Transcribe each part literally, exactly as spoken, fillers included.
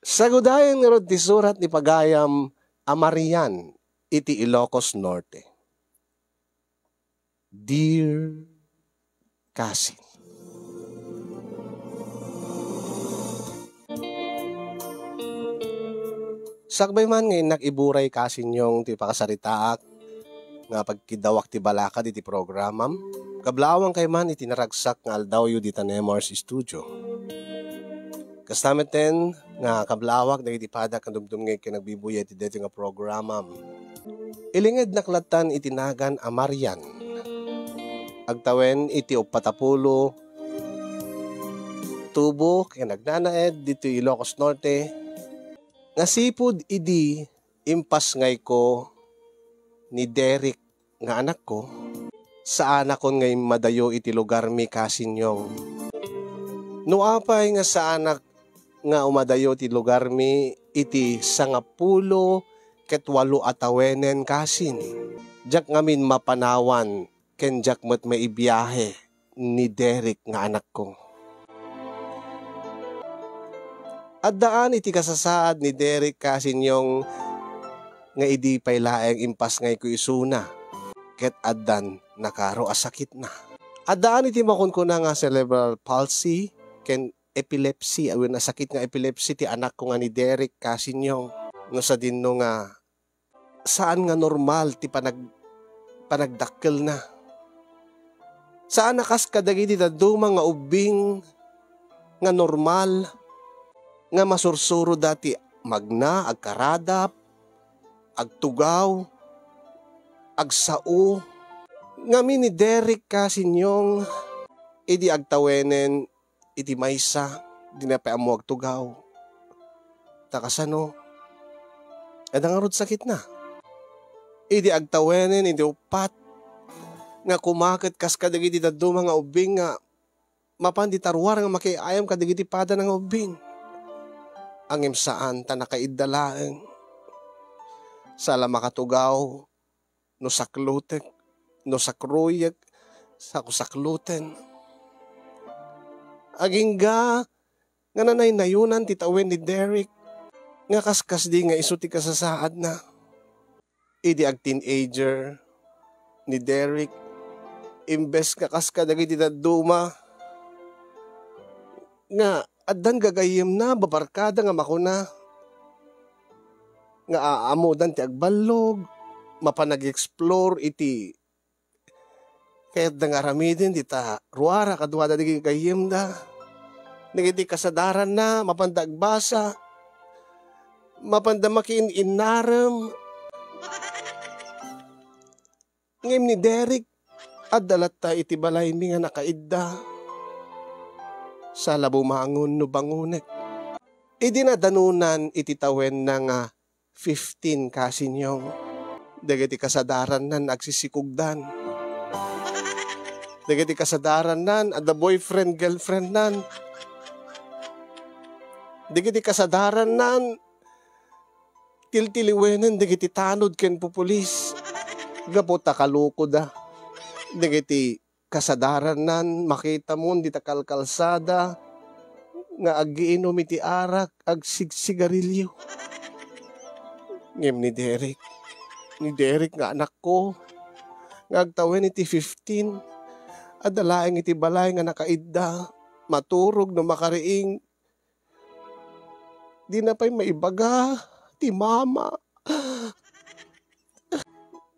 Sagudayen ngarud ti surat ni pagayam a Marian iti Ilocos Norte. Dear Cousin. Sakbay man nga innak iburay, Cousin Yong, ti pakasaritaak nga pagkidawak ti balakad iti programam, kablaawankay man iti naragsak nga aldawyo dita Nemars Studio. Kasta metten nga kablaawak dagiti padak nga dumdumngeg ken agbibuya iti daytoy nga programam. Ilingednak lattan iti nagan a Marian. Agtawen iti uppat a pulo tubo ken agnanaed ditoy Ilocos Norte, nga sipud idi impasngayko ni Derek nga anakko, saanakon nga immadayo iti lugarmi, Cousin Yong. No apay nga saanak nga umadayo ti lugarmi iti sangapulo ket walo a tawenen, Cousin, diak ngamin mapanawan ken diak met maibiahe ni Derek nga anakko. Addaan iti kasasaad ni Derek, Cousin Yong, nga idi pay laeng impasngayko isuna ket addan nakaro a sakitna. Addaan iti makunkuna nga cerebral palsy ken epilepsy, a wen a sakit nga epilepsy ti anakko nga ni Derek, Cousin Yong. No sadinno nga saan nga normal ti panag-, panagdakkelna. Saan a kas kadagiti dadduma nga ubbing nga normal nga masursuroda ti magna, agkaradap, agtugaw, agsao. Ngamin ni Derek, Cousin Yong, idi agtawenen iti maysa, dina pay ammo agtugaw. Ta kasano? Adda ngarud sakitna. Idi agtawenen iti uppat, nga kumaket kas kadagiti dadduma nga ubbing nga mapan dita ruar nga makiay-ayam kadagiti padana nga ubbing. Ngem saan ta nakaidda laeng. Saan la makatugaw no saklutek, no sakruyek, sakusakloten. Agingga nga nanaynayonan ti tawen ni Derek nga kaskasdi nga isu ti kasasaadna. Idi ag-teenager ni Derek, imbes nga kas kadagiti dadduma nga addan gagayyemna, babarkada nga makuna nga aammodan ti agballog, mapan nag-explore iti kayatda nga aramiden dita ruara kaduada dagiti gayyemda. Dagiti kasadaranna, mapanda agbasa, mapanda makiin-innarem. Ngem ni Derek, adda latta iti balaymi nga nakaidda. Saan la bumangon no bangonek. Idi nadanunan iti tawenna nga fifteen, Cousin Yong, dagiti kasadarannan agsisikugdan. Dagiti kasadarannan adda boyfriend, girlfriendnan. Dagiti kasadarannan tiltiliwenen dagiti tanod ken pupulis gapu ta kalokoda. Dagiti kasadarannan makitamon dita kalkalsada nga agiinum iti arak, agsigsigarilio. Ngem ni Derek, ni Derek nga anakko, nga agtawen iti fifteen, adda laeng iti balay nga nakaidda, maturog no makariing, dina pay maibaga ti mama.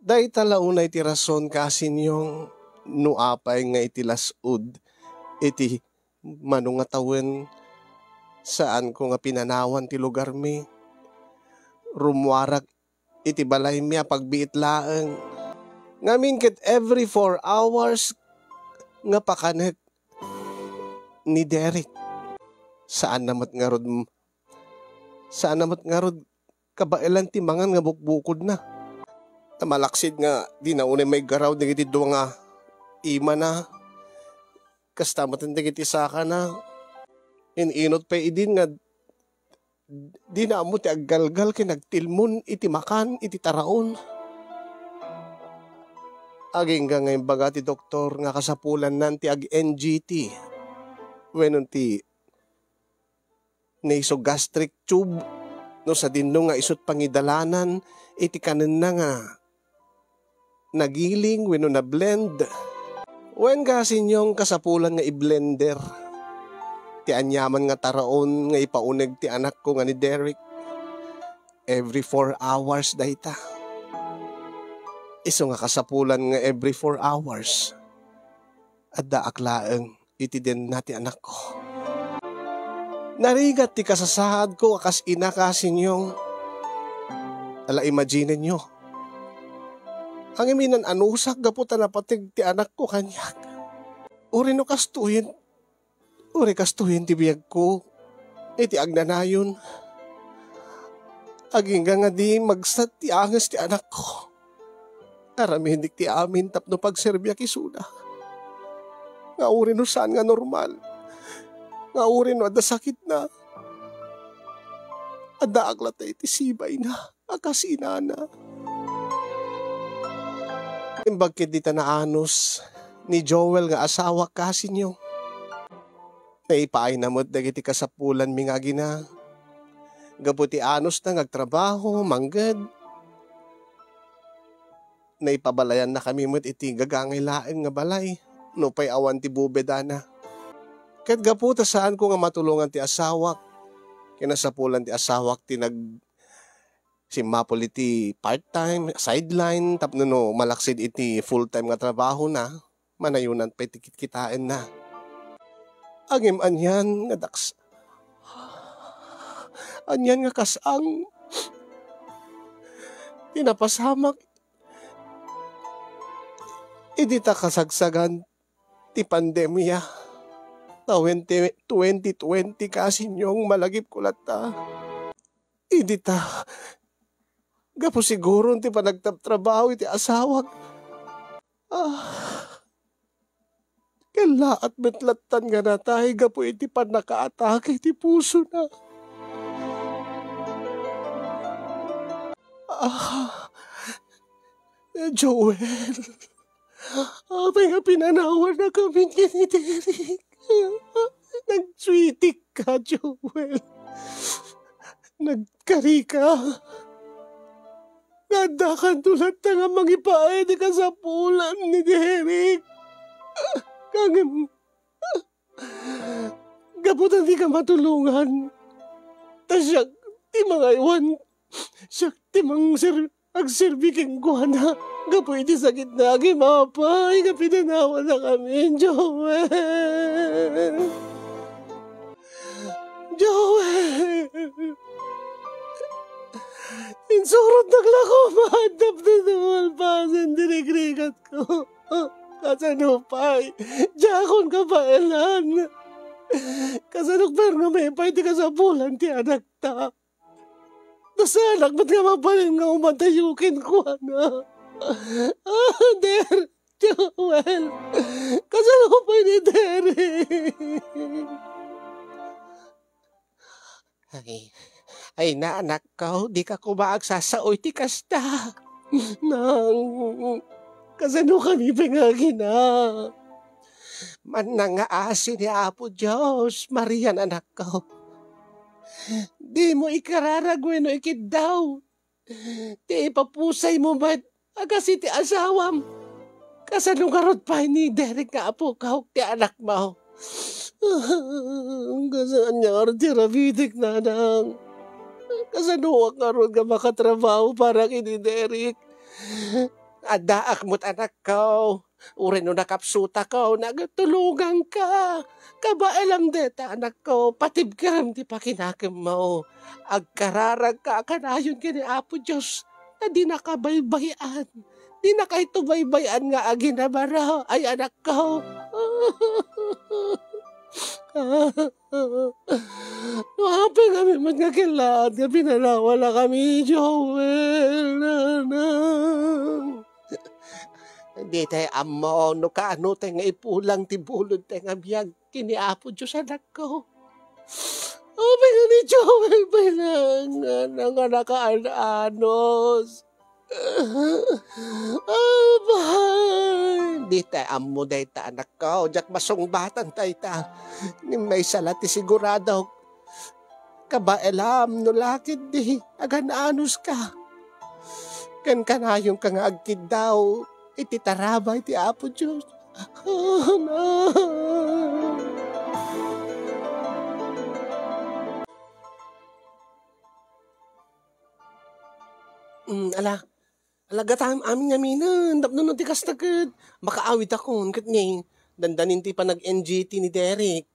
Dayta la unay ti rason, Cousin Yong, no apay nga iti las-ud iti mano nga tawen, saanko nga pinanawan ti lugarmi. Rummuarak iti balaymi a pagbiit laeng. Ngamin ket every four hours nga pakanek ni Derek. Saanna met ngarud, saanna met ngarud kabaelan ti mangan nga bukbukodna. Ta malaksid nga dina unay maiggaraw dagiti dua nga imana. Kasta met dagiti sakana. In-inut pay idin nga dina ammo ti aggalgal ken agtilmon iti makan iti taraon. Agingga nga imbaga ti doktor nga kasapulannan ti ag-N G T wenno ti Naisugastric tube no sadino nga isut' pangidalanan iti kanenna nga nagiling wenno na-blend. Wen, kasinyong, kasapulan nga i-blender ti aniaman nga taraon nga ipauneg ti anakko nga ni Derek. Every four hours dayta. Isu nga kasapulan nga every four hours, addaak laeng iti denna ti anakko. Narigat ti kasasaadko a kas ina, kasinyong. Ala, imaginenyo. Ngem inan-anusak gapu ta napateg ti anakko kaniak. Uray no kastoyen, uray kastoyen ti biagko iti agnanayon. Agingga nga di magsat ti anges ti anakko. Aramidek ti amin tapno pagserbiak isuna. Nga uray no saan nga normal, nga uray no adda sakitna, addaak latta iti sibayna a kas inana. Imbag ket dita naanus ni Joel nga asawak, kasinyong. Naipaayna met dagiti kasapulanmi nga agina. Gapu ti anusna nga agtrabaho, mangged, naipabalayanna kami met iti gagangay laeng nga balay, nupay awan ti bubedana. Ket gapu ta saanko nga matulongan ti asawak, kinasapulan ti asawak ti nag-, simmapul iti part-time, sideline, tapno no malaksid iti full-time nga trabahona, manayonan pay ti kitkitaenna. Ngem anian nga daks-, anian nga kas-ang ti napasamak idi ta kasagsagan ti pandemia. Tawen ti twenty twenty, kasinyong, malagipko latta. Idi ta, gapu siguron ti panagtabtrabaho iti asawak. Ah, kellaat met lattan nga natay gapu iti pannakaatake iti pusona. Ah, Joel, apay nga pinanawannakami ken ni Derek? Nagsweetikka, Joel. Nagkarika. Nga addakanto latta nga mangipaay ti kasapulan ni Derek. Ngem, gapu ta dika matulongan, ta siak ti mangaywan, siak ti mangser-, agserbi kenkuana. Gapu iti sakitna, ngem apay nga pinanawannakami, Joel. Joel! Insurotnak la koma tapno malpasen ti rigrigatko. Kasano pay? Diakon kabaelan. Kasano pay nga maipay ti kasapulan ti anakta? Nasayanak met nga mabalin nga umadayo kenkuana. Ah, Der-, Joel, kasano pay ni Derek? Ay, ay, na, anakko, dika koma agsasao iti kasta. Nang, kasano kami pay nga agina? Mannang nga asi ni Apo Dios, Marian, anakko. Dimo ikararag wenno ikiddaw ti ipapusaymo met a kas iti asawam. Kasano ngarud pay ni Derek nga apok ti anakmo? Kasano ngarud ti aramidek, nanang? Kasanoak ngarud nga makatrabaho para ken ni Derek? Addaak met, anakko. Uray no nakapsutako, nagtulonganka. Kabaelam dayta, anakko, patibkerem ti pakinakemmo. Agkararagka a kanayon ken ni Apo Dios, ta dinaka baybay-an. Dinaka ito baybay-an nga aginabara, ay anakko. No apay kami met nga kellaat nga pinanawannakami, Joel, nanang. Ditay ammo no kaano tay nga ipulang ti bulod tay nga biag ken ni Apo Dios, anakko. Apay nga ni Joel pay nga, nga, nga nakaanus? Apay! Ditay ammo dayta, anakko. Diak masungbatan dayta. Ngem maysa la ti siguradok. Kabaelam no la ketdi agan-anuska. Ken kanayonka nga agkiddaw iti tarabay ti Apo Dios. Mm, ala, ala, gatam amin yaminen, tapno no ti kasta ket makaawidakon ket ni dandanin ti panag-N G T ni Derek.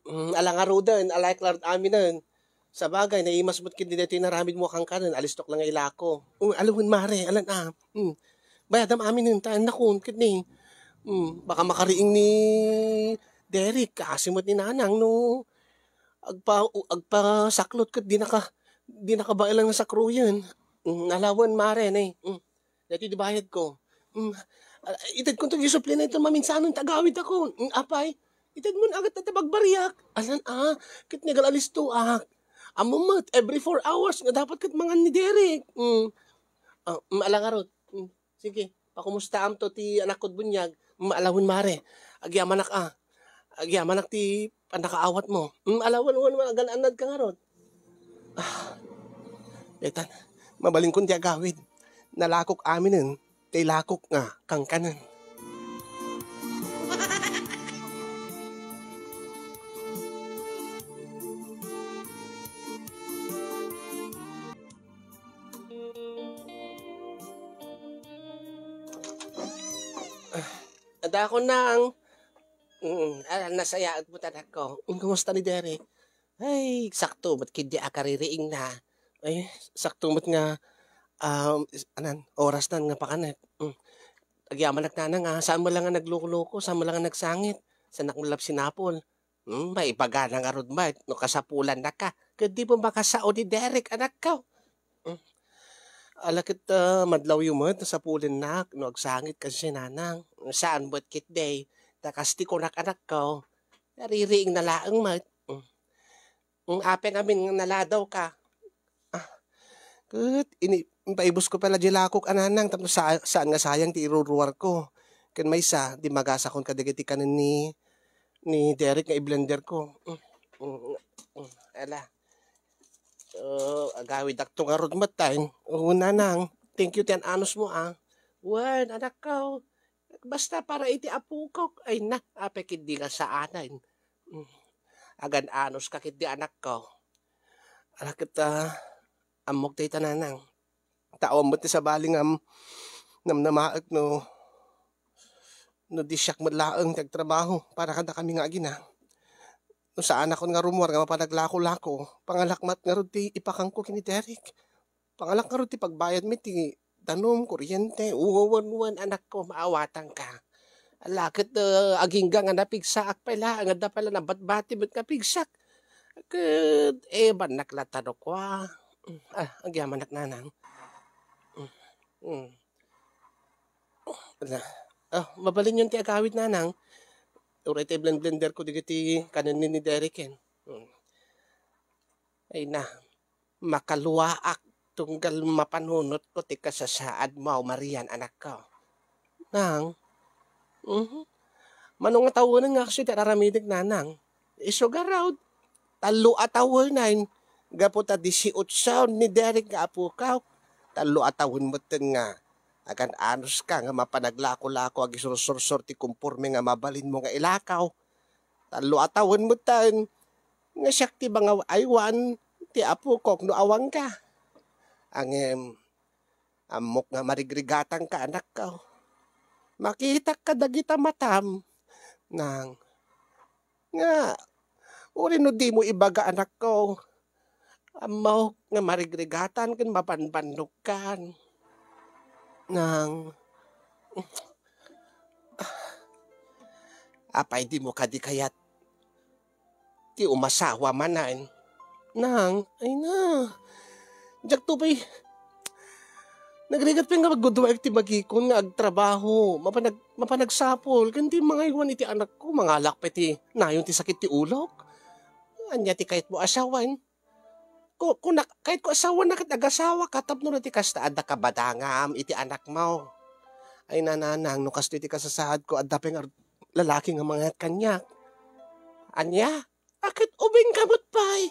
Mm, ala ngaruden, ala, klaro aminen. Sabagay, naimas met ketdi daytoy inaramidmo a kankanen, alistok la nga ilako. Mm, ala wen, mare, alan a. Mm. Bayadam aminen, ta annakon, ketdi. Mm, baka makariing ni Derek, kaasi met ni Nanang, no? Agpa-, agpasaklot ket di naka-, di nakabaelan nga sakroyen. Mm, ala wen, mare, ne. Mm. Daytoy ti bayadko. Mm, ah, itedkon to, isupli na ito, maminsanon ta agawidakon. Mm, apay, itedmon agat ta pagbariak. Alan a, ket ni agal-alistoak. Ammom met, every four hours nga dapat ket mangan ni Derek. Mm. Ah, mm, ala ngarud. Mm, sige, pakumustaam to ti anakkod buniag. Mm, ala wen, mare. Agyamanak a. Agyamanak ti pannakaawatmo. Mm, ala wen, wen, wen, agan-annadka ngarud. Ah, daytan, mabalinkon ti agawid. Nalakok aminen ti ilakok nga kankanen. Adda ko nang, mm, ah, nasayaat mo, anakko. Mm, kumusta ni Derek? Ay, sakto met ketdi a kaririingna. Ay, sakto met nga, um, is-, anan, orasnan nga pakanek. Mm. Agyamanak, Nanang, a, saan mo la nga nagloko-loko, saan mo la nga nagsangit. Saanak met la sinapul. Hmm, maibagana ngarud met no kasapulannaka ket di met makasao ni Derek, anakko. Hmm. Ala ket, ah, madlawyo met no sapulennak no agsangit kaniak, Nanang. Saan met ketdi, ta kas ti kunak, anakko, naririingna laeng met. Hmm. Hmm, apay ngamin nga naladawka? Ah, ket ini-, impaibusko pay la diay lakok a, Nanang, tapno sa-, saan nga sayang ti iruruarko. Ken maysa, dimmagasakon kadagiti kanen ni, ni Derek nga i-blenderko. Mm, mm, mm, ala. So, agawidakto ngarud met, tay. Oo, Nanang. Thank you ti an-anusmo, a. Wen, anakko. Basta para iti apokok. Ay, na, apay ketdi nga saanen. Mm. Agan-anuska ketdi, anakko. Ala ket, ah, ammok dayta, Nanang. Ta awan met ti sabali nga am-, namnamaek no, no di siak met laeng ti agtrabaho para kadakami nga agina. No saanakon nga rummuar nga mapanaglako-lako, pangalak met ngarud ti ipakangko ken ni Derek. Pangalak ngarud ti pagbayadmi ti danum, kuryente, uwawanwan, anakko, maawatanka. Ala ket, ah, agingga nga napigsaak pay laeng, adda pay la nabatbati met nga pigsak. Ket, eh, bannak latta no kua. Ah, agyamanak, Nanang. Mm. Ala. Ah, mabalinyon ti agawid, Nanang. Uray ta i-blend-blenderko dagiti kanen ni, ni Derek, ken. Mm. Ay na, makaluaak tunggal mapanunotko ti kasasaadmo, Marian, anakko. Nang? Mhm. Mano nga tawenan nga kastoy ti ar-aramidek, Nanang? Isu garud, tallo a tawenan, gapu ta disiotso ni Derek nga apokak. Tallo a tawen metten nga agan-anuska nga mapanaglako-lako, agisursursor ti komporme nga mabalinmo nga ilakaw. Tallo a tawen metten nga siak ti mangay-aywan ti apokok no awanka. Ngem, ammok nga marigrigatanka, anakko. Makitak kadagita matam, Nang. Nga, uray no dimo ibaga, anakko. Ammok nga marigrigatan ken mabanbannogkan. Nang, apay dimo kadi kayat ti umasawa manen? Nang, ay na. Diak to pay, nagrigat pay nga agguduaek ti bagikon nga agtrabaho, mapanag-, mapanagsapul, ken ti mangaywan iti anakko, mangalak pay ti nayon ti sakit ti ulok. Ania ti kayatmo a sawen? Ku-, kunak, kayatko a sawen a ket agasawaka tapno no ti kasta, adda kabadangam iti anakmo. Ay, Nanang, no kastoy ti kasasaadko, adda pay nga lalaki nga mangayat kaniak. Ania? A ket ubingka met pay.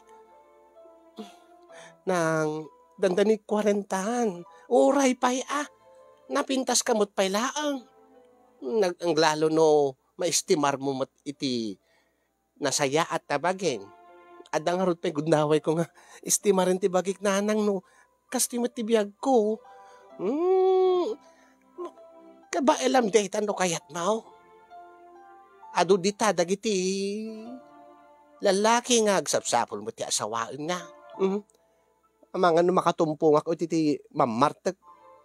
nang dandani kuarentaan. Uray pay a, napintas ka met pay laeng. Nag-, lalo no maestimar mo met iti nasayaat a bagim. Adda ngarud pay gundawayko nga estimaren ti bagik nanang no kastoy met ti biagko. Hmm, kabaelam dayta no kayatmo. Adu dita dagiti lallaki nga agsapsapul met ti asawaenna. Hmm. Amangan no makatumpongak iti ti mammartek,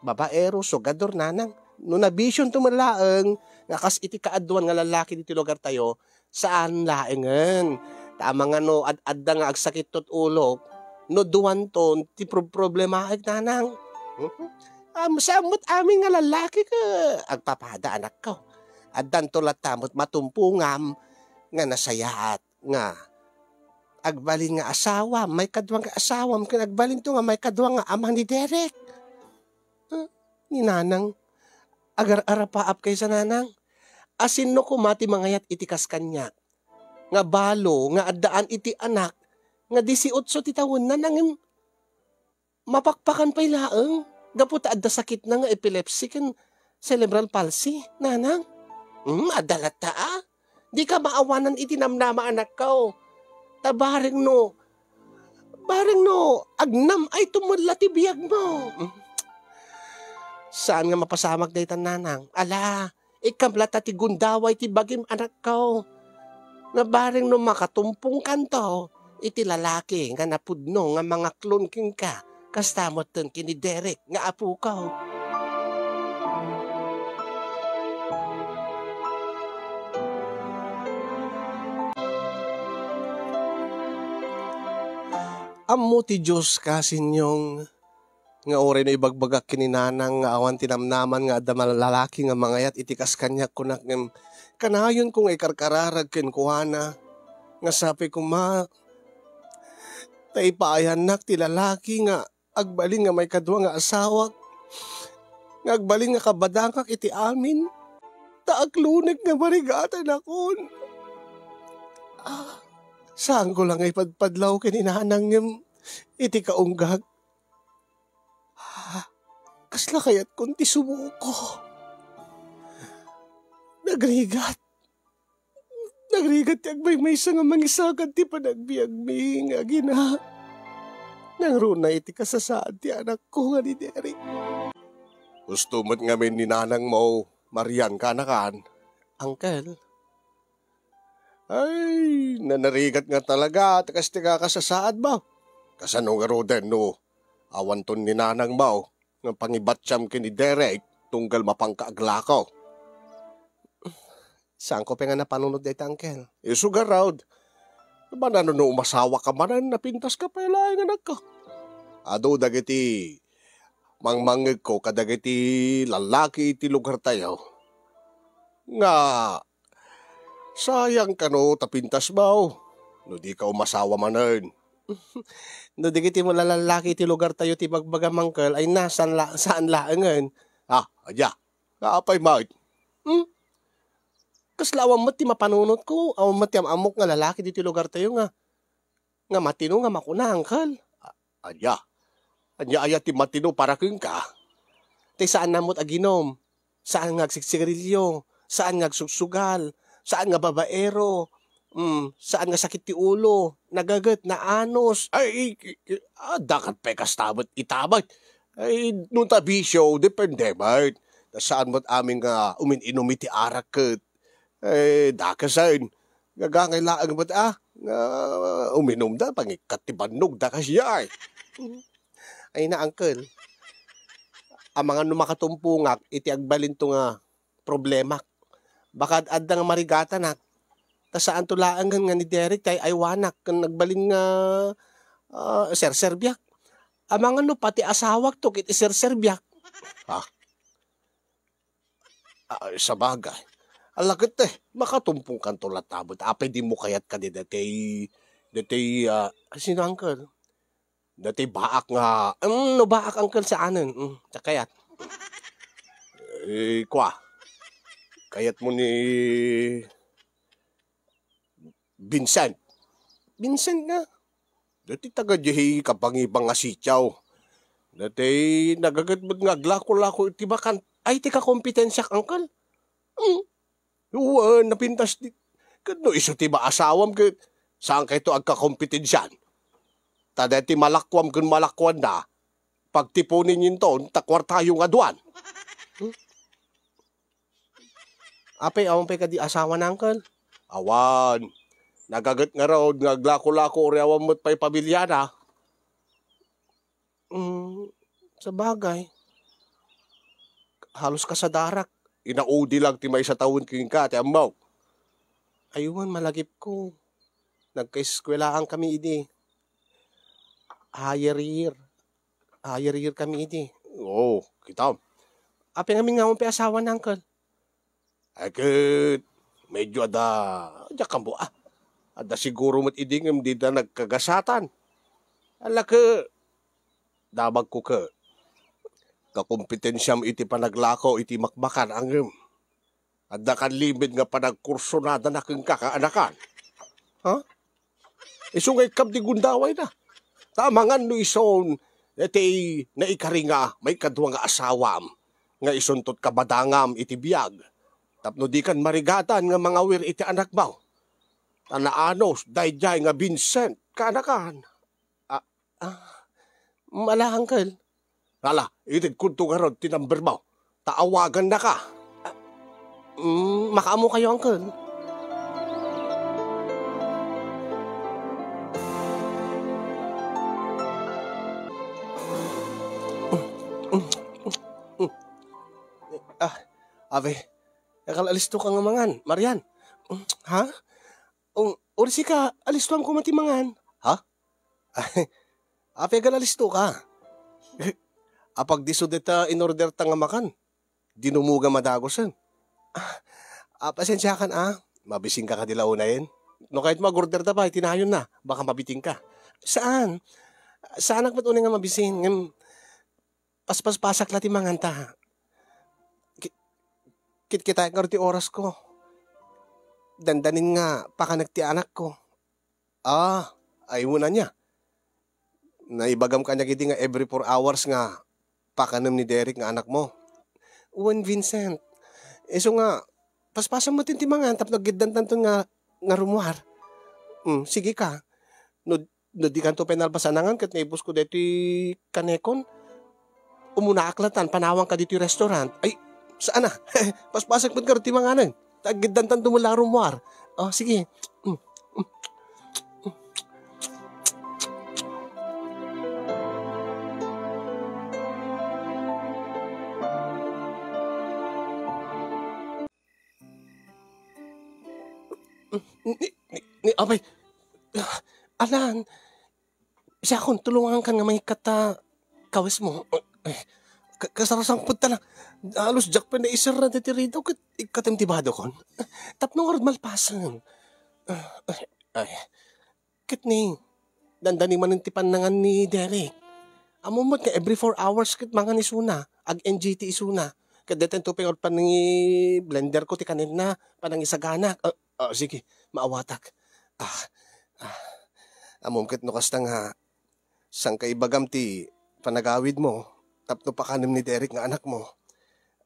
babaero, sugador, nanang. No nabisionto met laeng nga kas iti kaaduan nga lallaki diti lugartayo, saan laengen. Ta amangan no ad-adda nga agsakitto ti ulok, no duanton ti prob-, problemaek, nanang. Hmm? Am-, saan met amin nga lallaki ket agpapada, anakko. Addanto latta met matumpongam nga nasayaat nga agbalin nga asawam, maikadua nga asawam, ken agbalinto nga maikadua nga ama ni Derek. Ah, ni Nanang, agar-arapaap kaysa Nanang. Asinno koma ti mangayat iti kas kaniak? Nga balo nga addaan iti anak nga disiotso ti tawenna, ngem mapakpakan pay laeng gapu ta adda sakitna nga epilepsy ken cerebral palsy, Nanang. Hmm, adda latta a. Dika maawanan iti namnama, anakko. Ta bareng no, bareng no, agnam-ayto met la ti biagmo. Hmm. Saan nga mapasamak dayta, Nanang. Ala, ikkam latta ti gundaway ti bagim, anakko. Nga bareng no makatumpongkanto iti lalaki nga napudno nga mangaklon kenka, kasta metten ken ni Derek nga apoko. Ammo ti Dios, kasinyong, nga uray no ibagbagak ken ni Nanang nga awan ti namnaman nga adda ma-, lalaki nga mangayat iti kas kaniak, kunak ngem kanayonko nga ikarkararag kenkuana nga sapay koma ta ipaayannak ti lalaki nga agbalin nga maikadua nga asawak, nga agbalin nga kabadangak iti amin, ta aklonek nga marigatanakon. Ah, saanko la nga ipadpadlaw ken ni Nanang ngem iti kaunggak, ah, kasla kayatkon ti sumuko. Nagrigat. Nagrigat ti agmaymaysa nga mangisagad ti panagbiagmi nga agina-, nangruna iti kasasaad ti anakko nga ni Derek. Husto met ngamin ni nanangmo, Marian, kanakan. Uncle. Ay, nanarigat nga talaga ti kas ti kakasasaad mo. Kasano ngaruden no awanton ni nanangmo nga pangibatyam ken ni Derek tunggal mapanka aglako? Saanko pay nga napanunot dayta, Uncle. Isu garud. Manano no umasawa ka manen, napintas ka pay laeng, anakko. Adu dagiti mangmangngegko kadagiti lallaki iti lugartayo nga sayang kano ta pintasmo no dika umasawa manen. No dagiti lallaki iti lugartayo ti bagbagam, Uncle, ay na, saan la-, saan laengen. Ah, adda. Apay met? Hmm? Kasla awan met ti mapanunotko, awan met ti am-ammok nga lalaki ditoy lugartayo nga, nga matino nga makuna, Uncle. A-, ania? Ania aya ti matino para kenka? Ti saan met aginom, saan nga agsiksigarilio, saan nga agsugsugal, saan nga babaero, mm, saan nga sakit ti ulo, nagaget, naanus. Ay, i-, i-, adda ket pay kasta met ita met. Ay, no ta bisio, depende met. Ta saan met amin nga umin-inum iti arak ket, eh, dakesen. Gagangay laeng met, ah, nga uminumda, pangikkat ti bannogda, kasdiay. Ay na, Uncle. Amangan no makatumpongak iti agbalinto nga problemak. Baka ad-, adda nga marigatanak. Ta saanto laengen nga ni Derek ti ay-aywanak ken nagbalin nga, ah, serserbiak. Amangan no pati asawakto ket iserserbiak. Ah. Ah, sabagay. Ala ket, eh, makatumpongkanto latta met. Apay dimo kayat kadi daytoy, daytoy, ah, sino, Uncle? Daytoy baak nga, mm, no baak, Uncle, saanen. Mm, ta kayat. Eh, kua. Kayatmo ni Vincent. Vincent nga? Iti taga diay kapangibang a sitio. Daytoy nagaget met nga aglako-lako iti bakan. Ay, ti kakompetensiak, uncle? Hmm. Wen, napintas di. Ket no isu ti maasawam ket saan kayto agkakompetensian? Ta daytoy malakuam ken malakuanda, pagtiponen yinton ta kuartayo nga aduan. Hmm? Apay, awan pay kadi asawana, uncle? Awan. Nagaget ngarud nga aglako-lako, uray awan met pay pamiliana. Mm, sabagay. Halos kasadarak. Inaudi lang ti maysa tawen kenka, ti ammok. Aywan, malagipko. Nagkaeskuelaan kami idi. Higher year. Higher year kami idi. Oo, kita. Apay ngamin nga awan pay asawana, uncle? Ay, ket, medyo adda, diak ammo, ah. Adda siguro met idi ngem dida nagkagasatan. Ala ket, damagko ket, kakompetensiam iti panaglako iti makmakan, ngem adda kan limit nga panagkursunadana kenka, kaanakan. Ha? Isu nga ikkam ti gundawayna. Ta amangan no isun, daytoy naikari nga maikadua nga asawam, nga isunto ti kabadangam iti biag. Tapno dikan marigatan nga mangawir iti anakmo. Ta naanus, daydiay nga Vincent, kaanakan. Ah, ah, mala, uncle. Hala, itedkonto ngarud ti numbermo. Ta awagannaka. Ah, mm, makaammokayo, uncle. Ah, abi, nakal-alisto ka nga mangan, Marian. Ha? Um, uray sika, alistoam koma ti mangan. Ha? Apay ket alisto ka? Apagdiso dita in-order ta nga makan. Dinumogam a dagusen. Ah, ah, pasensiakan, ah. Mabisinka kadi la unayen? No kayatmo, ag-order ta pay, ti nayonna. Baka mabitingka. Saan? Saanak met unay nga mabisin. Ngem, paspaspasak la ti mangan ta. Ki-, kitkitaek ngarud ti orasko. Dandanin nga pakanek ti anakko. Ah, ay mo na niya. Naibagam kaniak idi nga every four hours nga pakanem ni Derek nga anakmo. Wen, Vincent. Isu nga, paspasam met ti mangan tapno aggiddantanton nga, nga rummuar. Hmm, sige ka. No, no dikanto pay nalpas a nangan ket naibusko daytoy kanekon, umunaak latan, panawanka ditoy restaurant. Ay, saan a? Paspasak met ngarud ti manganen. Ta aggiddantanto met la a rummuar. Oh, sige. Mm. Ni, ni, ni, apay, ah, Alan, siakon, tulongankan nga mangikkat ta kawismo. Eh, ka-, kasarasangpet ta lang. Halos diak pay naiserra daytoy ridaw ket ikkatem ti badokon. Tapno ngarud malpasen. Ah, ay, ay. Ket ni, dandani manen ti pannangan ni Derek. Ammom met nga every four hours ket mangan isuna, ag-N G T isuna. Ket daytoy pay ngarud panangi-blenderko ti kanenna, panangisaganak. Ah, ah, sige, maawatak. Ah, ah, ammom ket no kasta nga, saan ka ibagam ti panagawidmo tapno pakanem ni Derek nga anakmo.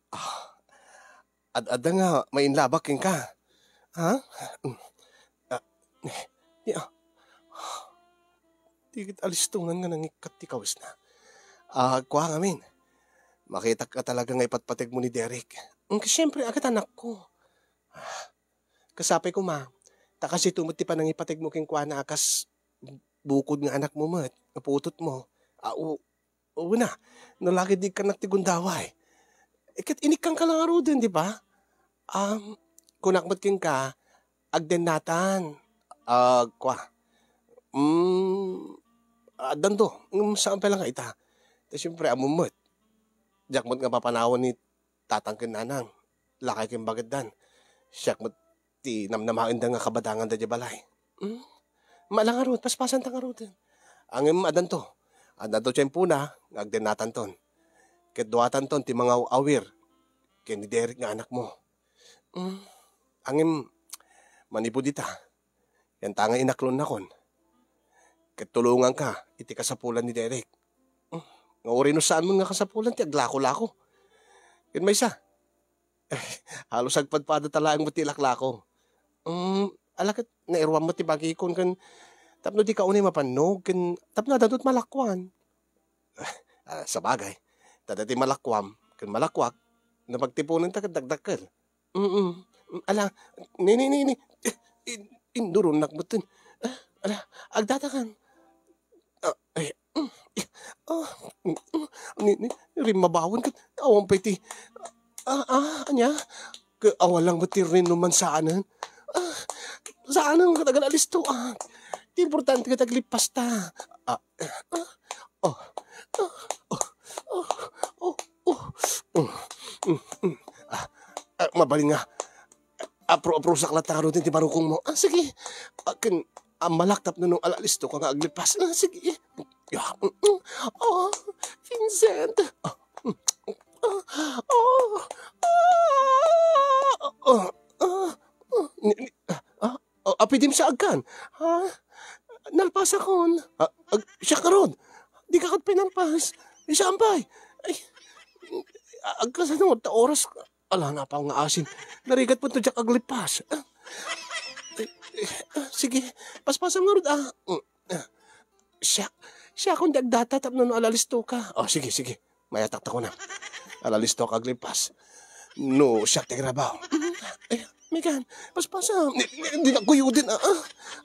Ah, ad-adda nga mainlabak kenka. Ha? Mm. Ah, eh, di, ah. Di ket alistongan nga nangikkat ti kawisna. Ah, kua ngamin. Makitak ka talaga nga ipatpategmo ni Derek. Mm, siyempre, a ket anakko. Ah, kasapay koma, ta kasito met ti panangipategmo kenkuana a kas bukod nga anakmo met, nga putotmo. Ah, u-, una, no la ket di ikkannak ti gundaway. Eh, ket inikkanka la ngaruden, di ba? Um, kunak met kenka, agdennatan. Ah, kua. Mm, addanto. Ngem saan pay la nga ita. Ta siyempre, ammom met. Diak met nga papanawan ni tatang ken nanang. Lakay ken bagetdan. Siak met ti namnamaenda nga kabadanganda diay balay. Hmm? Mala ngarud, paspasanta ngaruden. Ngem addanto. Addanto tiempona nga agdennatanton. Ket duatanton ti mangaw-awir ken ni Derek nga anakmo. Hmm. Ngem manipud ita, yanta nga inaklonnakon. ket tulonganka iti kasapulan ni Derek. Hmm, nga uray no saan man nga kasapulan ti aglako-lako. Ken maysa, halos agpadpadata laeng met ti laklako. Hmm, ala ket nairuam met ti bagikon ken tapno dika unay mapannog ken tapno adda met malakuan. Ah, sabagay, ta dati malakuam ken malakuak, napagtiponenta ket dakdakkel. Mm. Mm, ala, ni, ni, ni, ni. Eh, in-, induronnak metten. Ah, ala, agdatakan. Ah, eh, mm, eh, ah, mm, mm, ni, ni, rimmabawen ket awan pay ti, ah, ah, ania? Ke, awan lang met ti rinuman saanen. Ah, saanen ket agal-alisto, ah. Ti importante ket aglippas ta. Ah, ah, oh, ah, oh, oh, oh, oh. Mm, mm, mm. Ah, ah, mabalin nga. Apro-aprosak latta ngarud ti barukongmo. Ah, sige. Akin, ah, malak tapno no alalista ka nga aglippas. Ah, sige. Ya, mm, mm. Ah, Vincent. Ah, mm, ah, ah, ah, ah, ah, ah, ni, ni, ah, ah, ah, apidem sa agkan. Ha? Nalpasakon. Ah, ag-, siak ngarud. Dika ket pay nalpas. Ay, saan pay? Ay, agkasano ta oras? Ala, napaw nga asin. Narigat pay no diak aglippas. Ah, eh, eh, ah, sige, paspasam ngarud, ah. Mm, ah. Siak, siakon ti agdata tapno no alalisto ka. Oh, sige, sige. Mayatak ta kuna. Alalisto ka aglippas. No, siak ti agrabaw. Mm, eh, Megan, paspasam. Di, di, di na kuyuden, ah, ah.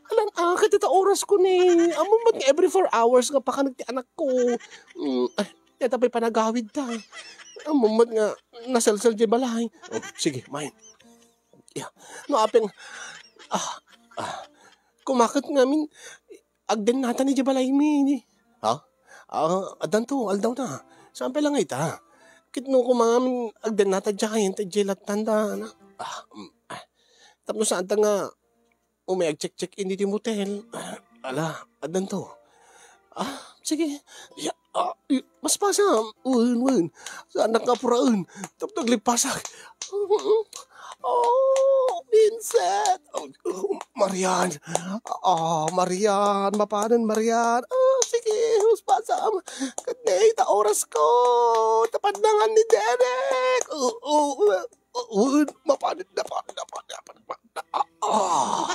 Alan, ah, ket dita oras ko ni. Ammom met nga every four hours nga pakanek ti anakko. Mm, ay, dita pay panagawid ta. Ammom met nga nasalsal diay balay. Oh, sige, main. Ya, no apay nga, ah, ah, kumaket ngamin, agdennata ni diay balaymi. Ha? Ah, addanto, aldawna. Saan pay la nga ita? Ket no koma ngamin agdennata diay, ta diay lattanda, na. Ah, mm, ah. Tapno saan ta nga umay agcheck-check in ditoy motel. Ah, ala, addanto. Ah, sige. Ya, ah, y-, paspasam. Wen, wen. Saanak nga apuraen. Tapno aglippasak. Oh, Vincent. Oh, oh, Marian. Ah, Marian. Mapanen, Marian. Ah, sige, paspasam. Ket dita oras ko. Tapad na nga ni Derek. Oh, oh, oh. Oh, oh, mapanen, mapanen, mapanen, mapanen, mapanen. Ah, ah.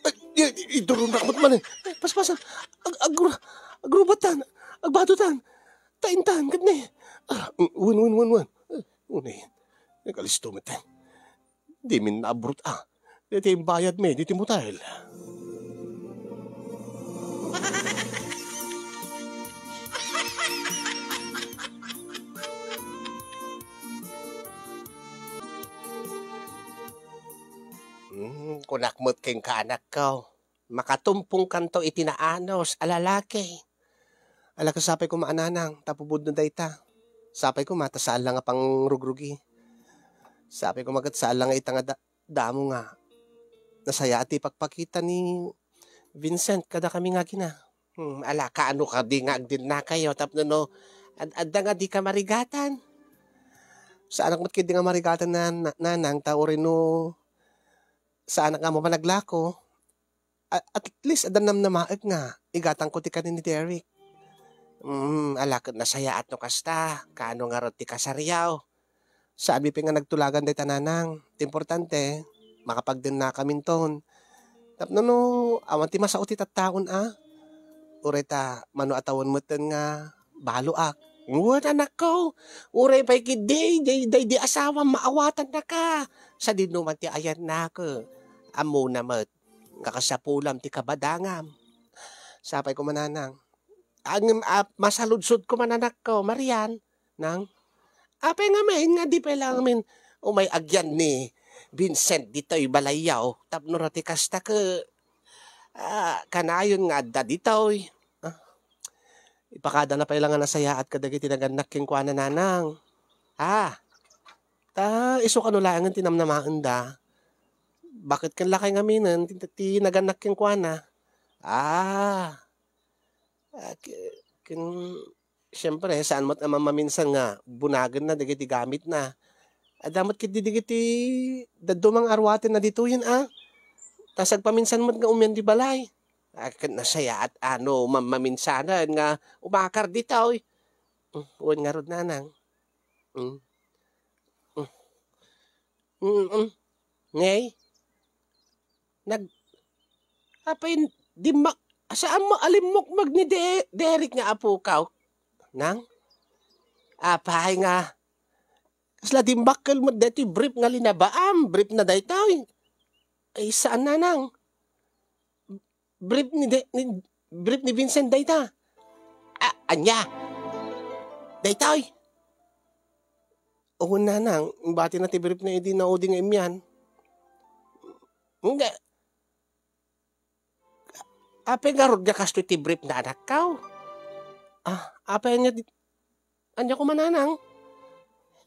Ay, i-, i-, iduronnak met man, eh. Ay, paspasam. Ag-, agru-, agrubatan. Agbadotan. Taintan, ket ni. Ah, wen, wen, wen, wen. Eh, wen, eh. Nagalisto met, eh. Dimin naabrot, ah. Daytoy imbayadmi, ditoy motel. Hmm, kunak met kenka, anakko, makatumpongkanto iti naanus a lalaki. Ala, ket sapay koma a nanang, ta pupudno dayta. Sapay koma ta saan la nga pangrugrugi. Sapay koma ket saan la nga ita nga da-, damo nga nasayaat ti ipakpakita ni Vincent kadakami nga agina. Hmm, ala, kaano kadi nga agdennakayo tapno no ad-, adda nga dika marigatan? Saanak met ketdi nga marigatan, nan-, nanang, ta uray no saanak nga ammo panaglako, a-, at least adda namnamaek nga igatangko ti kanen ni Derek. Mm, ala ket nasayaat no kasta, kaano ngarud ti kasariaw? Saanmi pay nga nagtulagan dayta, nanang. Ti importante, makapagdennakaminton. Tapno no, awan ti masao ti tattaon, a? Uray ta, mano a tawen metten nga baloak. Wen, anakko, uray pay ketdi, day, daydi asawam maawatannaka. Sadino man ti ayannak, ammona met nga kasapulam ti kabadangam. Sapay koma, nanang. Ngem, a, masaludsodko man, anakko, Marian, nang. Apay ngamin nga di pay la ngamin umay agyan ni Vincent ditoy balayyo tapno no ti kasta ket, a, kanayon nga adda ditoy. A, ipakadana pay la nga nasayaat kadagiti nagannak kenkuana, nanang. A, ta isu kano laengen ti namnamaenda. Baket ken lakay ngaminen ti, ti nagannak kenkuana. A, a, ke-, ken, siempre, saan met a maminsan nga bunagenna dagiti gamitna. Adda met ketdi dagiti dadduma nga arwatenna ditoyen, a. Ta sagpaminsan met nga umian di balay. Ket nasayaat a no mammaminsanen nga umakar ditoy. Mm, wen ngarud, nanang. Mm. Mm. Mm, mm. Ngay? Nag-, apay, dimmak-, saanmo a limmukmeg ni De-, Derek nga apokaw? Nang? Apay nga, kasla dimbakkel met daytoy brief nga linabaam, brief na daytoy. Ay, saan, nanang? Brief ni De-, ni, brief ni Vincent dayta. A-, ania? Daytoy. Wen, nanang, imbati na ti brief na idi naudi nga imian. Nga, apay ngarud nga kastoy ti brief na anakkaw? Ah, apay ania di-, ania koma, nanang?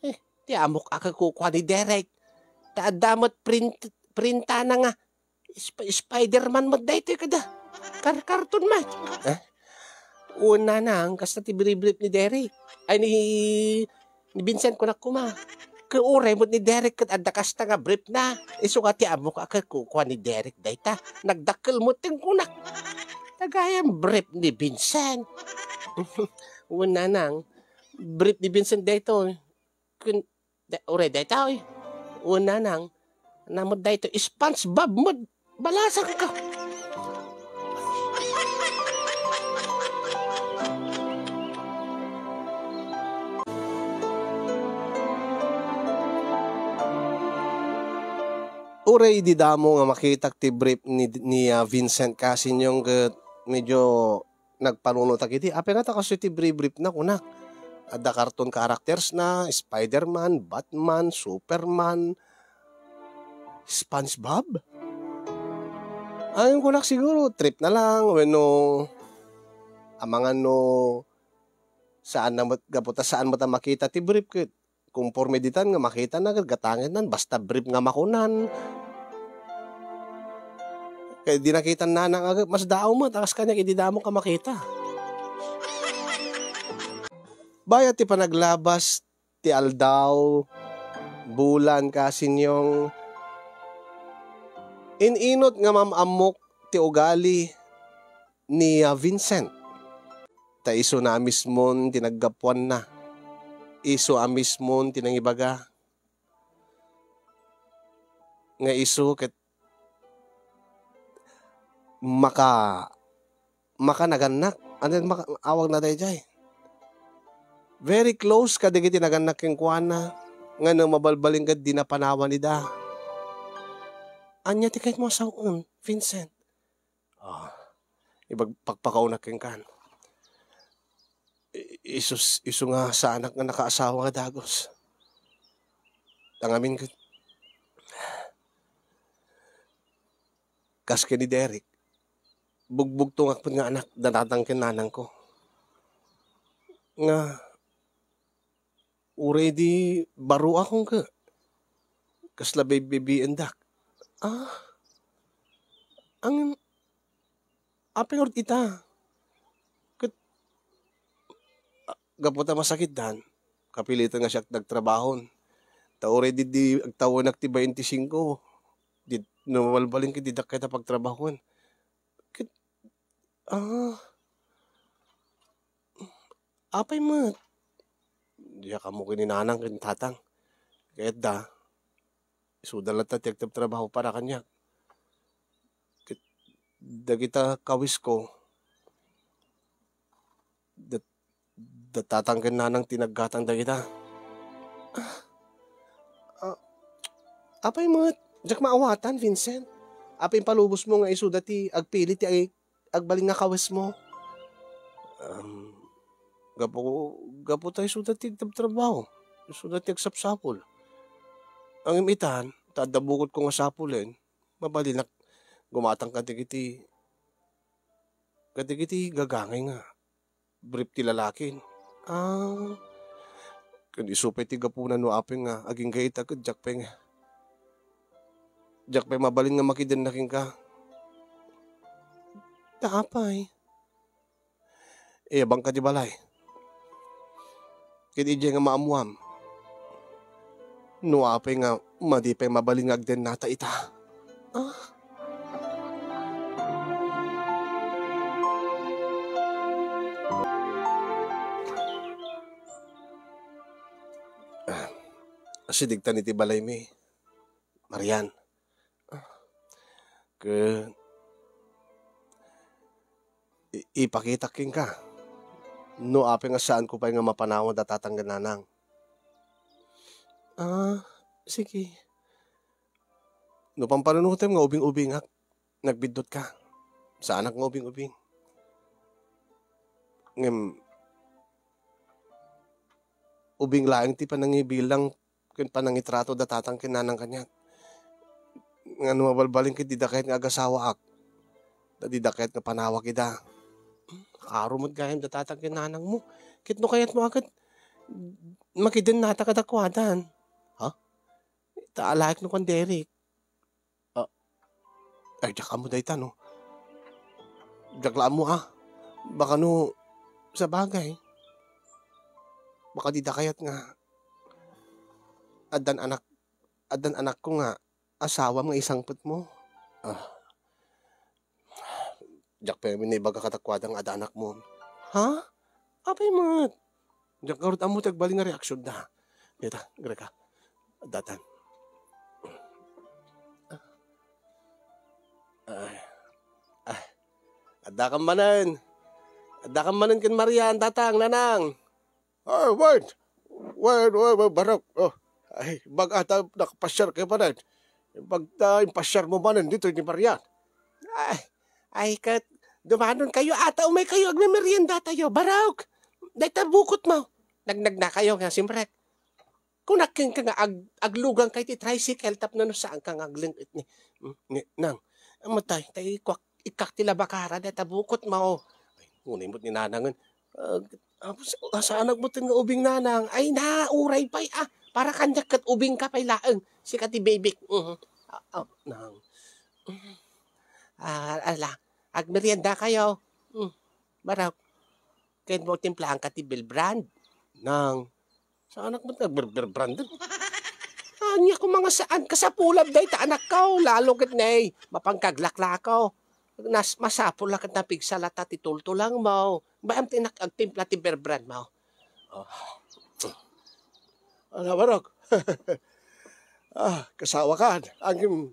Eh, ti amok a kakukua ni Derek. Ta adda met print-, printana nga Sp-, Spider-Man met daytoy kada. Kar-, karton met. Eh? Wen, nanang, kasta ti brief-brief ni Derek. Ay, ni, ni Vincent, kunak koma. Ket uray met ni Derek ket adda kasta nga brief na. Isu nga ti ammok a kakukua ni Derek dayta. Nagdakkel met ti kunak. Dagayem brief ni Vincent. Wen, nanang, brief ni Vincent daytoy. Kun-, Da-, uray daytoy. Wen, nanang, ania met daytoy? SpongeBob met. Balasangka. Uray idi damo nga makitak ti brief ni, ni, ah, Vincent Casinyong ket medyo nagpanunotak idi, "Apay ngata kastoy ti brief-briefna?" kunak. Adda cartoon charactersna, Spider-Man, Batman, Superman, SpongeBob? Ay, kunak siguro, trip na lang, wenno, amangan no, saan na met, gapu ta saan met a makita ti brief ket Konporme ditan nga makitana ket gatangennan, basta brief nga makunan. Ket idi nakitan nanang a, masdaaw met a kas kaniak idi damo ka makita. Bayat ti panaglabas ti aldaw, bulan, kasinyong, in-inot nga mam-ammok ti ugali ni, ah, Vincent. Ta isu na a mismon ti naggapuanna. Isu a mismon ti nangibaga nga isu ket maka-, makanagannak. Ania maka-, awagna daydiay? Very close kadagiti nagannak kenkuana, ngem no mabalbalin ket dina panawan ida. Ania ti kayatmo a sawen, Vincent? Ah, ibag-, pakpakawnak kenkan. I-, isus-, isu nga saanak nga nakaasawa nga dagus. Tangamin ket, kas ken ni Derek, bugbugtongak met nga anak, dadatang ken nanangko. Nga, uray di baroakon ket kasla baby-baby-endak. Ah, ang, apay ngarud ita? Ket, ah, gapu ta masakitdan, kapilitan nga siak nagtrabahon. Ta uray di, di agtawenak ti bainti singko, di, no mabalbalin ket didak kayat a pagtrabahon. Ket, ah, apay met? Diak ammo ken ni nanang ken tatang. Kayatda, isuda latta ti agtrabtrabaho para kaniak. Ket dagita kawisko, dat-, da tatang ken nanang ti naggatang dagita. Ah, ah, apay met? Diak maawatan, Vincent. Apay impalubosmo nga isuda ti agpili ti ag-, agbalin nga kawesmo? Um, gapu, gapu ta isuda ti agtrabtrabaho. Isuda ti agsapsapul. Ngem itan, ta adda bukotko nga sapulen, mabalinak gumatang kadagiti, kadagiti gagangay nga brief ti lalakin. Ah, ken isu pay ti gapuna no apay nga agingga ita ket diak pay nga, diak pay mabalin nga makidenna kenka. Ta apay? Iyabangka ti balay. Ket idiay nga maammuam, no apay nga madi pay mabalin nga agdennata ita. Ah. asidegtan iti balaymi, Marian. Ket i-, ipakitak kenka no apay nga saanko pay nga mapanawag a tatang ken nanang. Ah, sige. No pampanunotem nga ubing-ubingak, nagbiddutka. Saanak nga ubing-ubing. Ngem, ubing laeng ti panangibilang ken panangitrato da tatang ken nanang kaniak. Nga no mabalbalin ket dida kayat nga agasawaak, ta dida kayat nga panawag ida. Kaaro met gayam da tatang ken nanangmo. Ket no kayatmo a ket, makidennata kadakuadan. Ha? Ta alaek no kuan Derek. Ah, ay, diak ammo dayta, no? Diak la ammo, ah. Baka no, sabagay. Baka dida kayat nga addan anak, addan anakko nga asawam nga isangpetmo. Ah. Diak pay naibaga kadakuada nga adda anakmo. Ha? Apay met? Diak ngarud ammo ti agbalin nga reaksionda. Dita, Greka. Datan. Ay. Ay. Adda kan manen. Adda kan manen ken Marian, tatang, nanang. Ah, wen. Wen, wen, wen, Barok. Oh. Ay, bag-o ta nakapasiar kayo manen. Bag-o ta impasiarmo manen ditoy ni Marian. Ay, ay, ket, dumanon kayo, ata umay kayo, agmemerienda tayo, Barok. Dayta bukotmo. Nagnagna kayo nga, simrek. Kunak kenka nga ag-, aglugang kay ti tricycle tapno no saanka nga agleng-et ni, ni, nang. Amatay, tay, kuak, ikkak ti labakara, dayta bukotmo. Ay, ngunay met ni nanangen. Ah, tapos, ah, saanak met nga ubing nanang. Ay na, uray pay, ah. Para kaniak ket ubing ka pay laeng. Sika ti bibik. Mhm. Ah, ah, nang. Ah, ala, agmerienda kayo. Hmm. Barok. Ken mo timplahan ka ti Bear Brand. Nang, saanak met nga Bear, Bear Brand? Ania ko mga saan, kasapulab dayta anakko, lalo ket nay, mapangkaglaklako. Nas, masapul la ket napigsa la ta ti tultulangmo. Bayam ti inak agtimpla ti Bear Brand mo. Oh. Ala, Barok. Ah, kasawakan. Ang,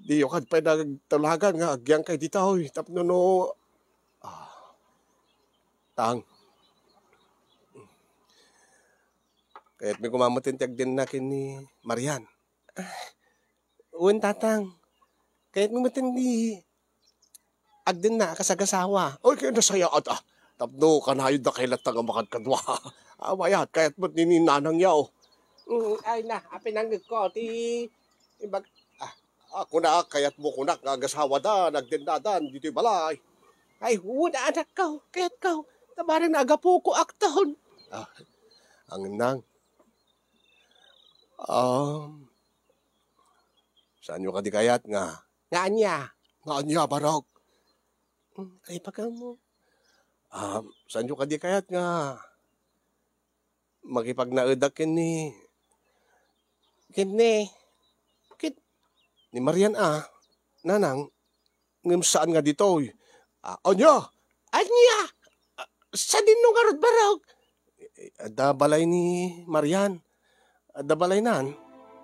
diyo kad pay nagtulagan nga agyangkay ditoy. Tapno no, ah, tang. Kayatmi koma met ti agdenna ken ni Marian. Ah, wen, tatang. Kayatmi met ti agdenna a kasagasawa. Oy, kaya nasayaat, ah. Tapno kanayon da kay latta nga makadkadua. Ah, mayat, kayat met ni, ni nanang yaw. Mm, ay na, apay nangngegko, ti, ibag-, ah, ah, kuna, kayat mo kunak nga agasawa da, nagdenna da, ditoy balay. Ay, wen, anakko, kayatko, ta bareng nagapoko akton. Ah, ang nang. Um, Saanyo kadi kayat nga? Nga ania? Nga ania, Barok? Hmm, ay, pagamo. Ah, saanyo kadi kayat nga makipagnaedak ken ni, ken ni, ken ni Marian a, nanang, ngem saan nga ditoy. Ah, ania? Ania? Ah, sadino ngarud, Barok? Eh, adda balay ni Marian. Adda balaynan.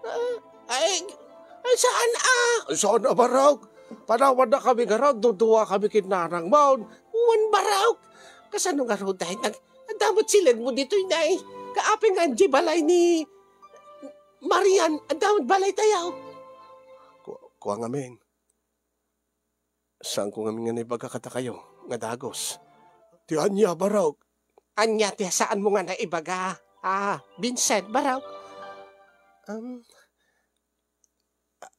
Ah, ay, ay, saan a? Saan a, Barok? Panawanna kami ngarud, duduwa kami ken nanangmon. Wen, Barok. Kasano ngarud, ay, nag-, adda met silengmo ditoy, nay? Kaapay nga adda balay ni Marian, adda met balay tayo. Ku-, kua ngamin. Saanko ngamin nga naibaga kadakayo nga dagus. Ti ania, Barok? Ania ti saanmo nga naibaga? Ah, Vincent, Barok. Um,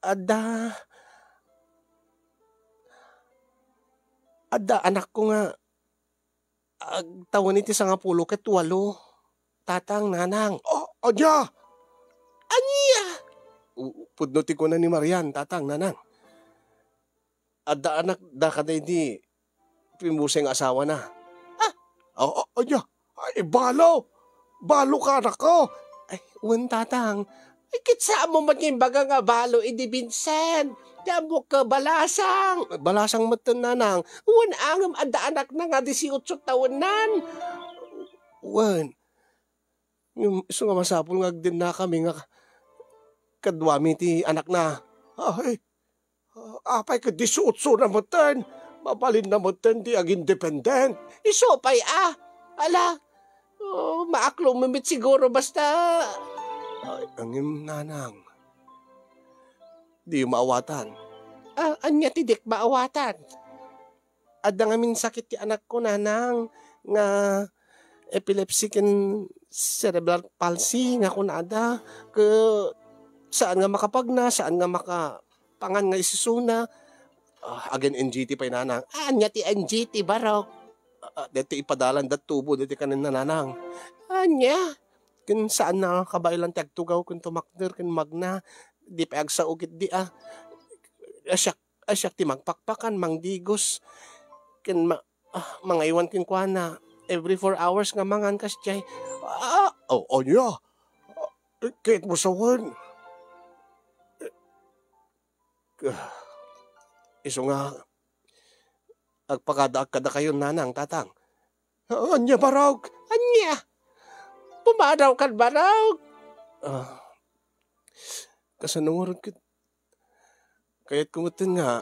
adda, adda anakko nga agtawen iti sangapulo ket walo. Tatang, nanang. Oh, ania? Ania? U-, pudno ti kuna ni Marian, tatang, nanang. Adda anak da kadaydi pimmuse nga asawana. Ah! Oh, oh, ania? Ay, balo! Balo ka, anakko! Ay, wen, tatang. Ay, ket saanmo met nga imbaga nga balo idi Vincent? Ti ammok, balasang. Balasang metten, nanang. Wen, ngem adda anakna nga disiotso tawennan. Wen. Ngem isu nga masapul nga agdennakami nga kaduami ti anakna. Ay, apay ket dieciocho na metten? Mabalinna metten ti agindependent. Isu pay a? Ala, oh, maaklom met siguro basta. Ay, ngem nanang, di maawatan. Ah, ania ti diak maawatan? Adda ngamin sakit ti anakko, nanang, nga epilepsy ken cerebral palsy nga kunada. Ke-, saan nga makapagna, saan nga makapangan nga isusuna. Ah, again, N G T pay, nanang. Ah, ania ti N G T, barok? Ah, deti ipadalan dat tubo, deti kanenna, nanang. Ania? Ken saan na kabaelan ti agtugaw ken tumakder ken magna. Di pay agsao ketdi, ah. Siak Ay, siak ti mangpakpakan, mangdigos, ken ma-, ah, mangaywan kenkuana. Every four hours nga mangan kasdiay. Ah, oh, ania? Ah, kayatmo sawen? Ah, isu nga agpakadaak kadakayo, nanang, tatang. Ah, ania, barok? Ania? Pumadawkan, barok? Ah, kasano ngarud ket Kayatko metten nga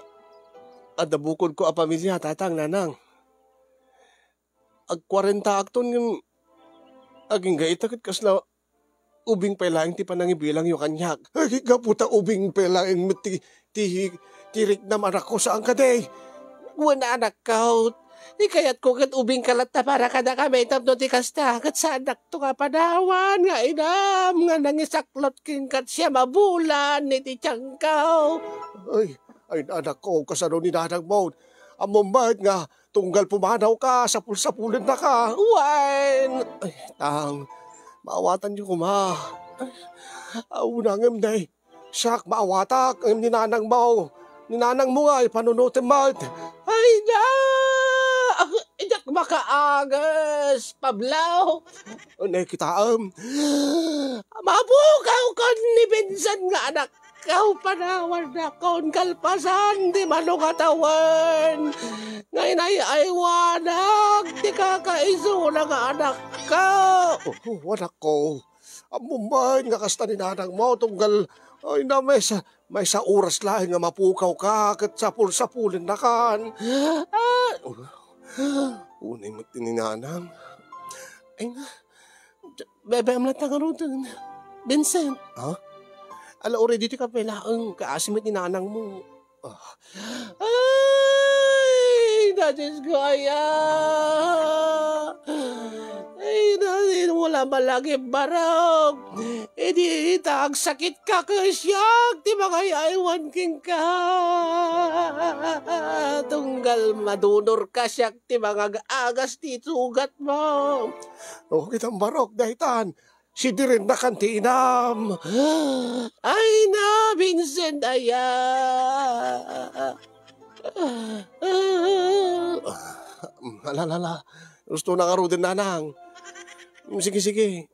adda bukodko a pamilia, tatang, nanang. Agkuarentaakton ngem agingga ita ket kasla ubing pay laeng ti panangibilangyo kaniak. Ay, gapu ta ubing pay laeng met ti, ti, ti riknam, anakko, saan kadi? Wen, anakko, ikayatko ket ubingka latta para kadakami tapno ti kasta ket saandakto nga panawan nga inam nga nangisaklot ken kat siam a bulan iti tiangko. Ay, ay, anakko, kasano ni nanangmo? Ammom met nga tunggal pumanawka, sapul-sapulennaka. Wen, ay, tang, maawatanyo koma. Ay, auna ngem, nay, Siak maawatak, ngem ni nanangmo, ni nanangmo nga ipanunotem met. Ay na! Diak makaagas, Pablo. Unay kitaem. Mapukaw kon ni Vincent nga anakko, panawanakon kalpasan ti mano nga tawen nga inay-aywanak ti kakaisuna nga anakko. Oh, oh, anakko. Ammom met nga kasta ni nanangmo, tunggal, ay na, maysa, maysa oras laeng nga mapukawka, ket sapul-sapulennakan. Ah, unay met ni nanang. Ay na, bebe, amla ta ngaruden. Vincent. Ha? Ala, already ti kape laeng, kaasi met ni nanangmo. Ah. Ay, na, Diyos ko, aya. Ay, na, wala malagip barok. Idi ita, agsakit ka, ket siak ti mangay-aywan kenka. Tunggal madunor ka, siak ti mangag-agas ti sugat mo. O, kitam barok, daytan. Sidirennakan ti inam. Ay na, Vincent, aya. Ala, ala, ala. Gusto na ngaruden, nanang. Sige, sige.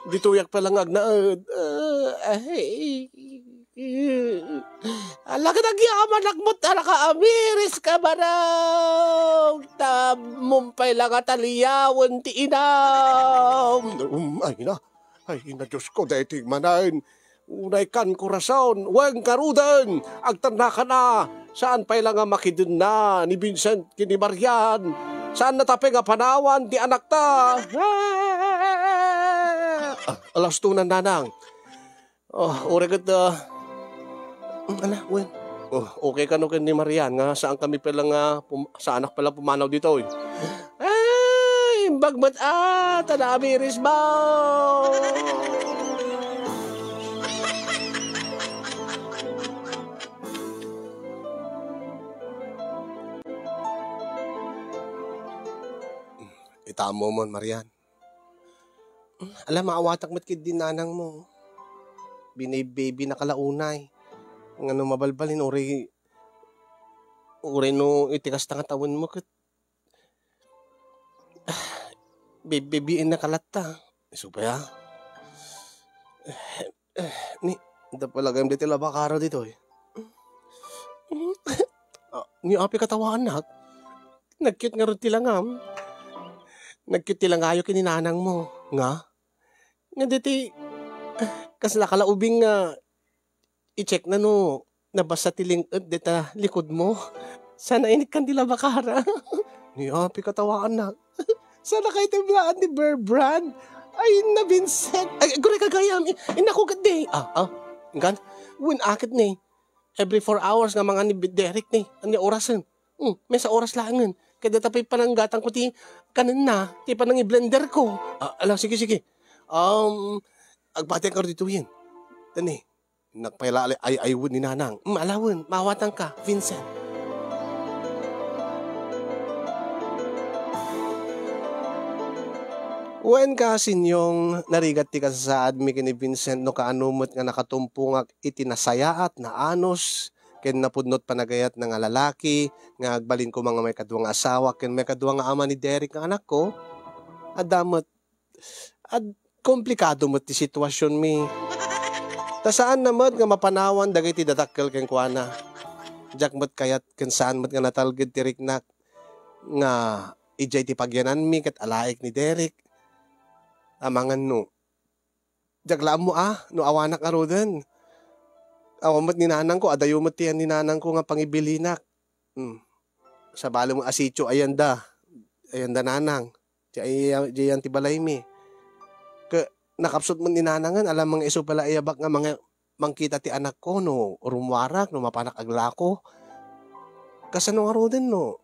Ditoyak pay la nga agnaed. Ah, ay. Ala, ket agyamanak met a nakaamiris ka, barok. Ta ammom pay la nga taliawen ti inam. Um, ay na. Ay, ina, Diyos ko, daytoy manen. Unay kan korason, wen ngaruden, agtannakana. Saan pay la nga makidenna ni Vincent ken ni Marian. Saan na tapay nga panawan ti anakta. Ah, alastonan, nanang. Oh, uray ket, ah, ala, wen. Oh, okay kano ken ni Marian nga saan kami pala nga pum-, saanak pala pumanaw ditoy. Ay, imbag met a, ta naamiris ba? Itam mo man, Marian. Ala, maawatak met ketdi nanang mo. Bine-baby na ka la unay. Ngano mabalbalin, uray, uray no iti kasta nga tawen mo ket, ah, be-, baby-en na ka latta. Isu pay, ah. Eh, eh, ni, adda pala gayam ditoy labakara ditoy. Ah, ni api katawanak. Nagkit ngarud ti langam. Nagkit ti langayo ken ni nanang mo. Nga? Nga ditoy, kasla ka la ubing nga i-check na no nabasa ti ling-ed dita likod mo. Sana inikkan ti labakara. Ni api katawaannak. Sana kayo ti blaan ni Bear Brand. Ay, na Vincent. Ay, gure ka gayam. Inako ket di. Ah, ah. Ingkan? Wen, akit ni. Every four hours nga mangan ni Derek ni. Ania orasen? Hmm, maysa oras laengen. Ket data pay pananggatang ko ti kanenna, ti panangiblender ko. Ah, ala, sige, sige. Um, agpatian ka ditoyen. Dani, nakpaila ay, ay, aywen ni Nanang. Hmm, alawen, mawatan ka, Vincent. Wen ka, Sinyong, narigat ti kasasaadmi ken ni Vincent no kaano met nga nakatumpongak iti nasayaat, naanus, ken napudno ti panagayatna nga lalaki nga agbalin koma nga maikadua nga asawa ken maikadua nga ama ni Derek nga anakko. Adda met, ad-, komplikado met ti situasionmi. Ta saanna met nga mapanawan dagiti dadakkel kenkuana. Diak met kayat ken saan met nga natalged ti riknak nga idiay ti pagyananmi ket alaek ni Derek. Amangan no, diak la ammo a no awanak ngaruden. Awan met ni nanangko, adayo met ti yan ni nanangko nga pangibilinak. Hmm. Sabali mo a sitio ayanda, ayanda nanang. Diay, diay ti balaymi. Ke, nakapsut met ni nanangen, alam nga isu pala iyabak nga mga, mangkita ti anakko no rummuarak, no mapanak aglako. Kasano ngaruden no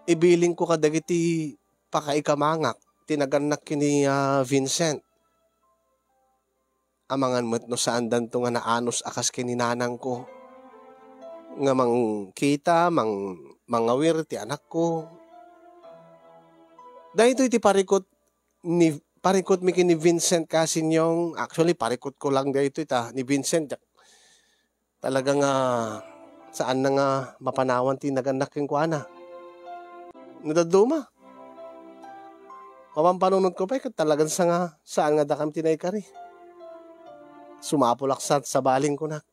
ibilingko kadagiti pakaikamangak ti nagannak ken ni, ah, Vincent? Amangan met no saandanto nga naanus a kas ken ni nanangko nga mangkita, mang-, mangawir ti anakko. Daytoy ti parikut ni, parikutmi ken ni Vincent Casinyong. Actually, parikutko lang daytoy ta ni Vincent, diak, talaga nga saanna nga mapanawan ti nagannak kenkuana. No dadduma, mapampanunotko pay ket talagan sa nga saan nga dakami ti naikari. Sumapulak sa, sa balingko na.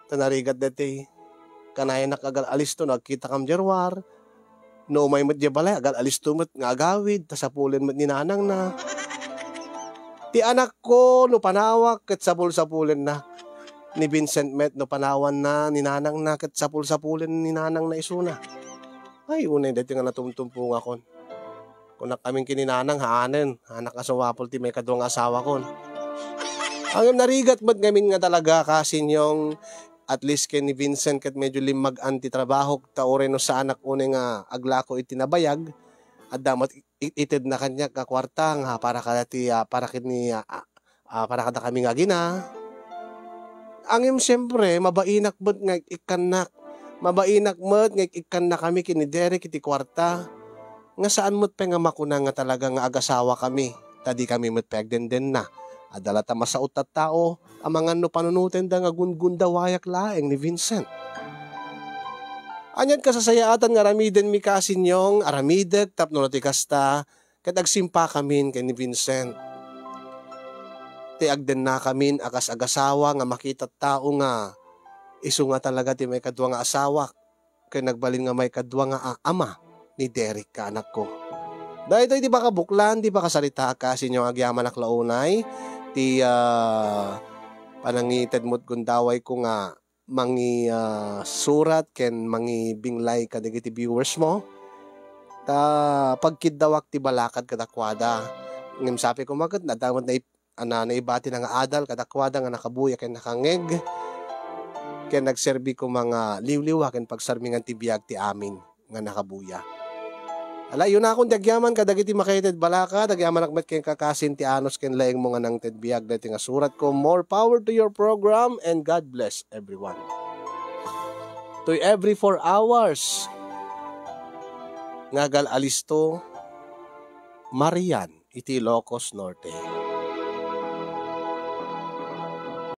Ta narigat daytoy, kanayanak agal-alisto no agkitakam diay ruar. No umay met diay balay, agal-alisto met nga agawid, ta sapulen met ni nanangna. Ti anakko, no panawak, ket sapul-sapulenna. Ni Vincent met, no panawanna ni nanangna, ket sapul-sapulen ni nanangna isuna. Ay, unay daytoy nga natumtumpongakon. Kunak amin ken ni nanang, haanen, anak a sumapul ti maikadua nga asawakon. Ngem narigat met ngamin nga talaga, Kasinyong, at least ken ni Vincent ket medyo limmag-an ti trabahok, ta uray no saanak unay nga aglako iti nabayag, adda met it-, itedna kaniak nga kuarta nga para kada ti, ah, para ken ni, ah, ah, ah, para kadakami nga agina. Ngem siempre, mabainak met nga ik-ikkannak. Mabainak met nga ik-ikkannakami ken ni Derek iti kuarta. Nga saan met pay nga makuna nga talaga nga agasawakami, ta dikami met pay agdendenna. Adda latta masaut a tao, amangan no panunotenda nga gungundawayak laeng ni Vincent. Anian kasasayaatan nga aramidenmi, Kasinyong, aramidek tapno no ti kasta, ket agsimpakamin ken ni Vincent. Ti agdennakamin a kas agasawa nga makita tao nga isu nga talaga ti maikadua nga asawak ken nagbalin nga maikadua nga a-, ama ni Derek nga anakko. Daytoy ti pakabuklan, ti pakasaritaak, Kasinyong, agyamanak la unay ti, ah, panangitedmo ti gundawayko nga mangi, ah, surat ken mangibinglay kadagiti viewers mo. Ta pagkiddawak ti balakad kadakuada. Ngem sapay koma ket adda met naip-, ana, naibati na nga adal kadakuada nga nakabuya ken nakangngeg. Ken nagserbi koma nga liwliwa ken pagsarmingan ti biag ti amin nga nakabuya. Ala, isunakon ti agyaman kadagiti makaited balakad, agyamanak met ken kakasin ti anus ken laengmo nga nangted biag daytoy nga suratko. More power to your program and God bless everyone. To every four hours, nga agal-alisto, Marian, iti Ilocos Norte.